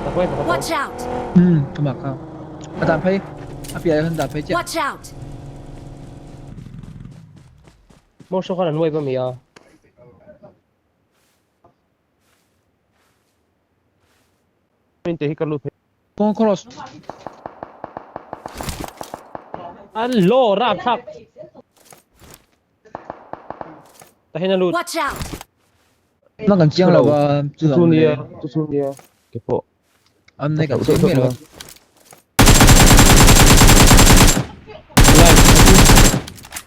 Tak mai pakhat a awm. Watch out! Umm ka mak kha. A dan phei. A piah ah khan dan phei chiah. Watch out! Maw hraw khan an wipe ami a? Min te hi ka lut phei. Kawng cross. An law rapthlak. Ta hian a lut. Watch out! Na kan chiang lo a chu chu nia chu chu nia ke pawh. An nei kan chiang miah lo.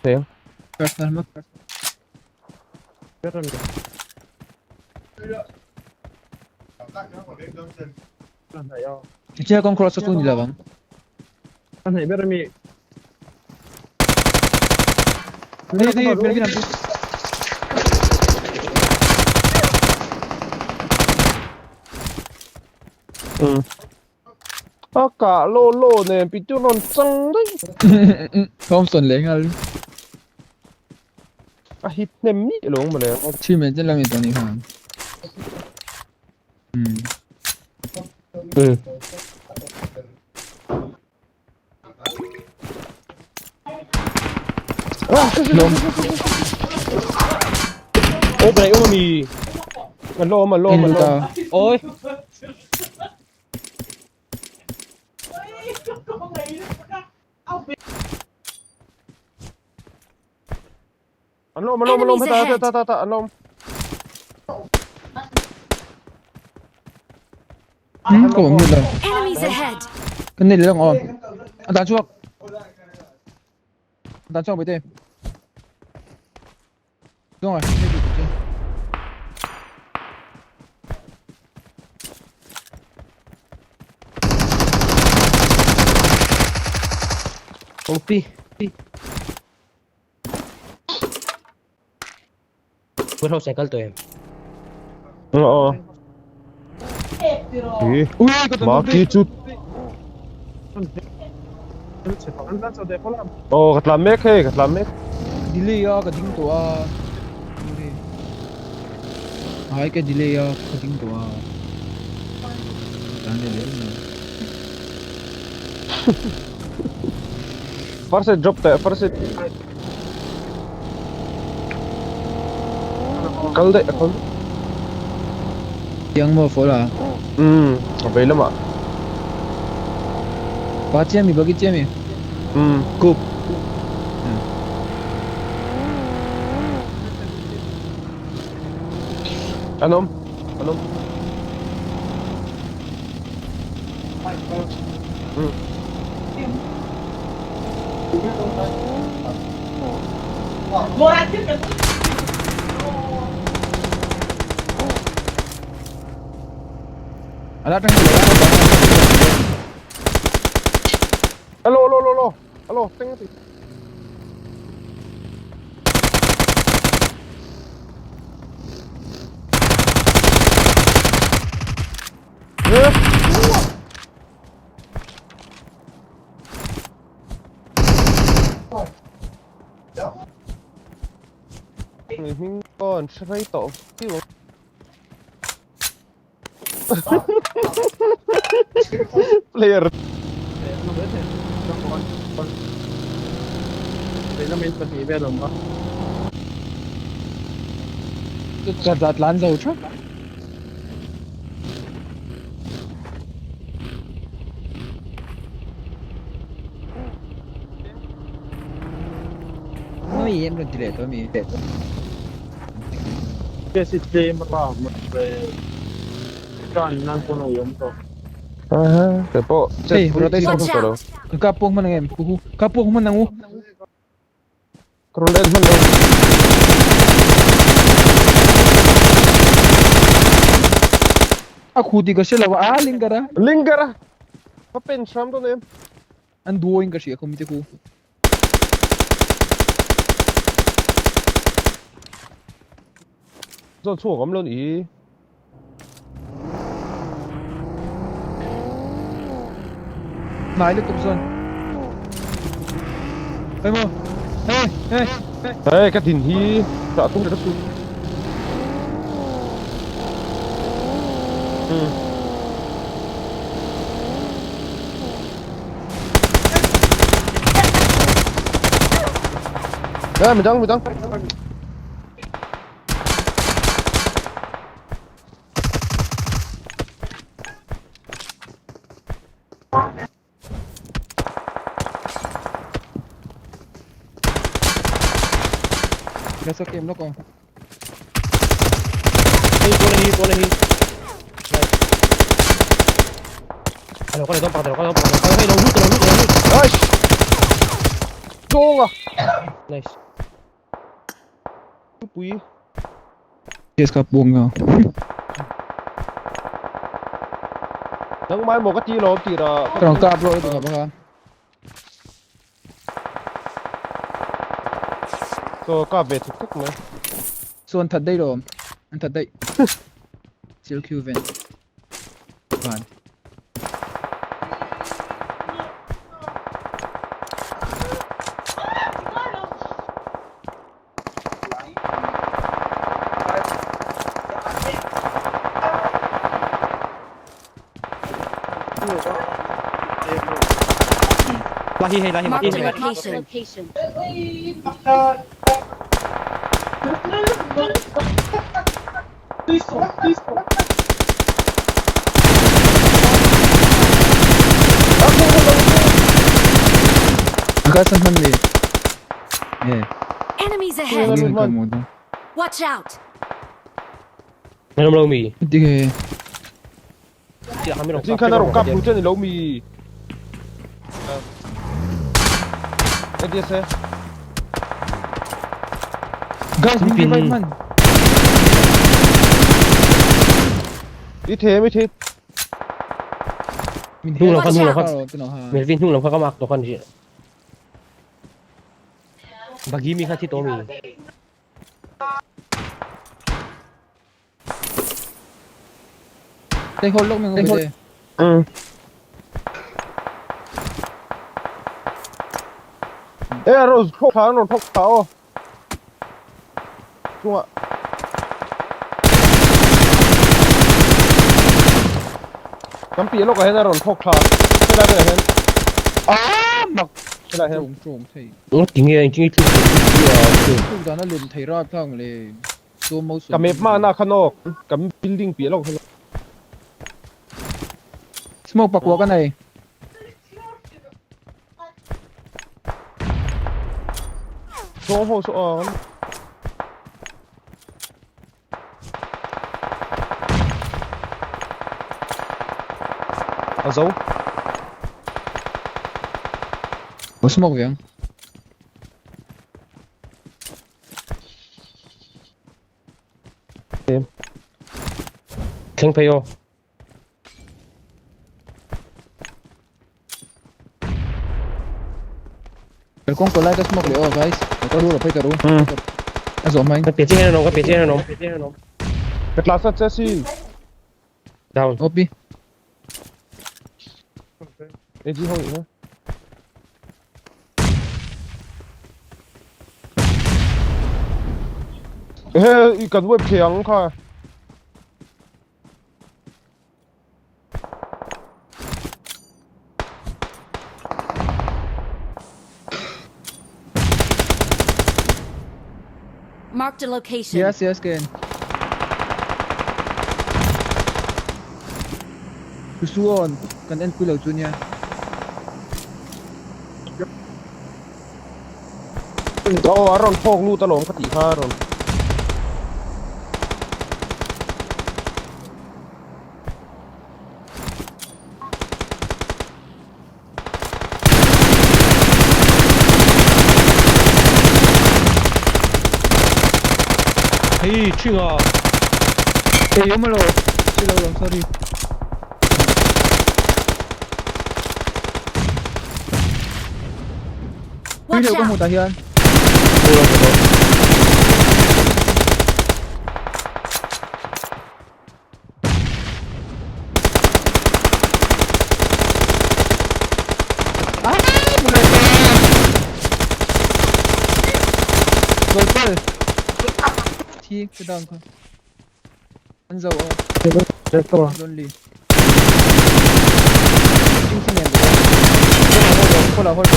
Live. First na mak. Chia kawng cross chu ni lo ang. Đi đi bên kia nằm. A kah law law nen pitu rawn chang daih. Thompson leh nghal. A hit hnem miah lo ang mawle. Thi mai chen lang i tawh nih kha. Umm. Lawm. Ô bên này ông mì. Mà lo mà lo mà lo. Ôi. An lawm an lawm an lawm heta heta heta heta an lawm. Hmm, ka awm lo. Enemies ahead! Kan nei leh ang aw. A dan chhuak. A dan chhuak bete. Dong ai. OP. Warehouse ay kal to em. Oo. Ui, Maki chu. Oh, ka tlan mek hei, ka tlan mek. Delay a ka ding tawh a. Sorry. Ai ka delay a ka ding tawh a. Tlan leh leh mai. First aid drop teh, first aid. Kal daih a kal. Tiang maw fall a? Umm, a vei lamah. Pa chiah mi, bagi chiah mi. Umm. Kup. An awm, an awm. Alo alo alo alo alo teng ti. Người hming pawh an hre rei tawh viau ang. Player. Ka tlan zo thap. Mi em rawn ti leh tawh mi. Kei pawh Hei chet pui rotation Watch tawh lo. out! Ka kap pawh hman ang em huhu kap pawh hman ang u. Ka rawn en hman lo. A khu tih ka hre lo a, a Linger a. Linger a! Ka pen hram dawn em? An duo in ka hria khawmi te khu. Zawn chhuak awm lo ni. Hnai lutuk zawn. Hei maw. Hei hei. Hei ka din hi tah tum ka chu. Eh, midang midang. Nasa kem lawk aw. Hei pawn a hi pawn a hi. Alo kal dawn pakhat alo kal dawn pakhat hei lo lut lo lut lo lut. Nice. Zawnga. Nice. Pui. Yes ka buang nga. Nang mai maw ka ti lawm tih rah. Ka rawn kap rawh i banga. Chaw kap ve thuk thuk mai. Chuan that daih lawm. An that daih. Chil khiu ven. Van. La hi hei la hi Marked a hei. location. Ka san hman mi. Eh. Enemies ahead. Ngin ka mo do. Watch out. Nan awm lo mi. Dik e. Zing khan a rawn kap hnu che ni lo mi. Entir se. Guys, min revive man. I them i the. Min Hnung lam kha hnung lam kha. Melvin hnung lam kha ka mak tawh khan hrilh. Bagi mi kha thi tawh mi. Take hold lawk mi ngawih te. Umm. E a rawn thawk thla an rawn thawk thla aw. Chungah. Kan piah lawkah hian a rawn thawk thla. Helai velah hian. Ah mak. Helai hian. Tlawm tlawm thei. Ngaw tinge engtin nge tluk tluk tluk Tluk dan a lem thei rat tlang le. Ka map hmana khan aw kan building piah lawk khan. Smoke pakua ka nei. Zawng ho saw ang. A zo. Ka smoke ve ang. Thleng phei aw. Kawng kaw lai ka smoke leh aw guys. Ka ru lo phei ka ru. A zawh hmain. Ka pe che hian an awm ka pe che hian an awm. Ka tla sat che sin. Down. OP. AG ho nih kha. Ehe i kan web thei ang kha. Marked a location. Yes yes ken. Susuon kan en pui lo chu nia. Aw a rawn phawk lut alawm ka tih kha a rawn. Hei thing a. Ei awm alo. Hre lo lawm sorry. Tui Watch deuh ka out! hmuh tah hian. Goal Thi ka down kha. An zo aw. Lonely. Ching ching em. Hold hold hold.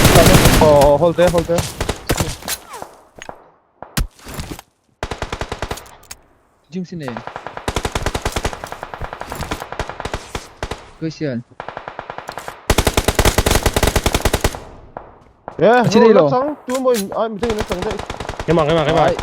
Aw hold te hold te. Jinxie nen. Christian. Eh, Chi đây lo. Chang, tu mo in ai mi dei na chang dei. Keimah keimah keimah. Ai.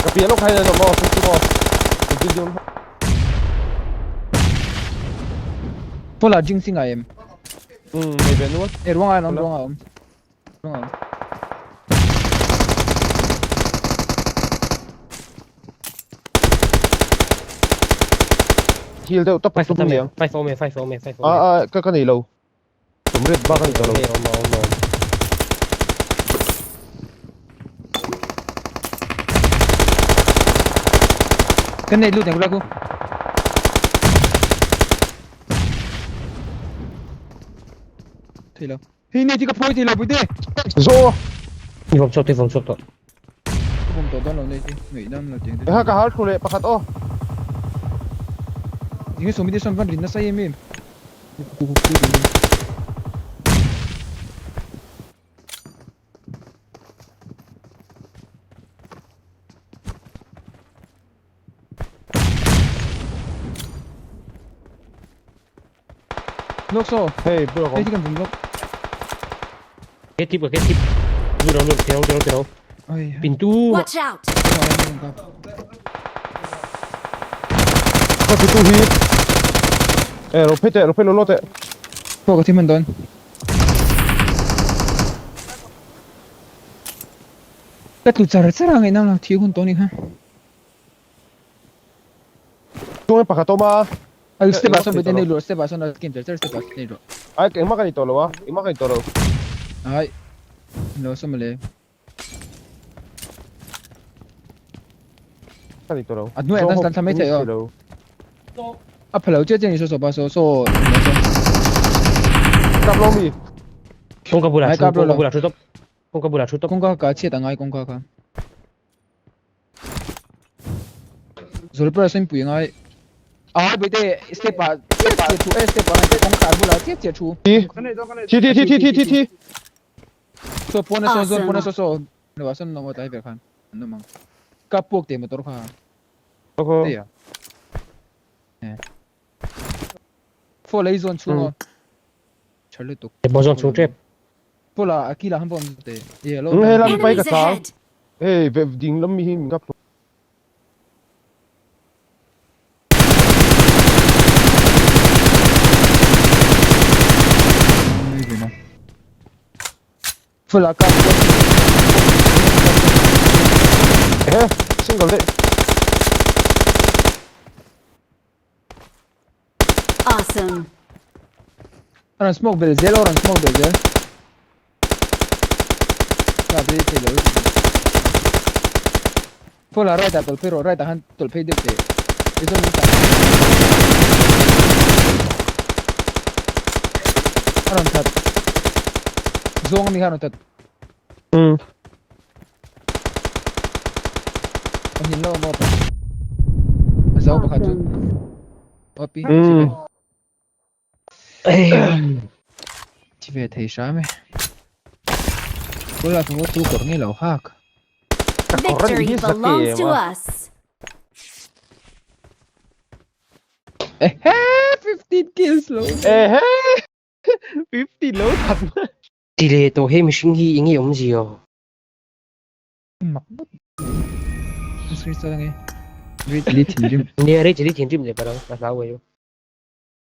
Ka pi lo khai na mo, tu mo. Tu di Pola Jinxie ngai em. Nei ve nual. E ruang ai nom ruang ai om. Ruang ai. Heal deuh tap Five tum niang. Five om e, five om e, five om A e. a ka ka nei lo. Tum ret ba ka ni to lo. Om om om. Cái này lút này của cô. Thì lo. Hi này chỉ có phôi thì lo bụi đê. Zo. Ni vom chok, ni vom chok to. Không tổ đón lo này chứ. Người đón lo tiền. Ha ka hal thu le pakhat o. Những số mi đi xong văn rin nó say em em. Lốc so, Hey, bro. đây chỉ cần vùng lốc. Cái tip cái tip. Lu đâu lu, theo theo theo. Ôi, Pintu. Watch out! Ka tu hi. Eh, ro pete, ro pelo lote. Cô có thêm mình đón. Cái tụi chả rất là ngày nào là thiếu con tony ha. Tu me pakhat o ma. À, step vào xong bên đây rồi, step vào xong là kiếm chả step vào đây rồi. Ai ke ma ka ni to lo wa. Ma ka ni to lo. Ai, nó xong rồi. Ka ni to lo. À, nuôi ăn tan mấy chạy rồi. À, phải là chưa你说说吧，说说。 Kap lo mi. Kong ka bula, Ai, kong kap lo ka lo. bula chu top. Kong ka bula chu top. 公告卡切等爱公告卡。做了不然先不应该。啊，不对，step 把接触，哎，step 把那公卡不了，接接触。 T T T T T T T. 说不能说说不能说说，你话说我代表看，那么，卡布点么多卡？ Ko. 对呀。哎。for 雷zone 出哦。全力都。 Bo zone chung trep. 不啦，阿基拉汉堡对，耶喽。 He lam pai ka Enemies chang. ahead! Hey, ve ding lam mi hi min kap. 不啦，卡。 Eh, single de. Awesome! Oran smoke belzel, oran smoke belzel. Ka bre te lo. Fola right tol pero right han tol pe de te. Eso no está. Oran tat. Zong mi han tat. Hin lo mo pa. Zau pa kha chu. Opi. Chi ve thei sha me. Fola ko tu kor ngi lo hak. Victory belongs to us! Eh, 15 kills lo. Eh, 50 lo thật. Ti le to he machine hi ingi om gì o. Mak bot. Screen sa lang eh. Wait, lit hindi. Ni re chiri thin rim le parang ka sa wa yo.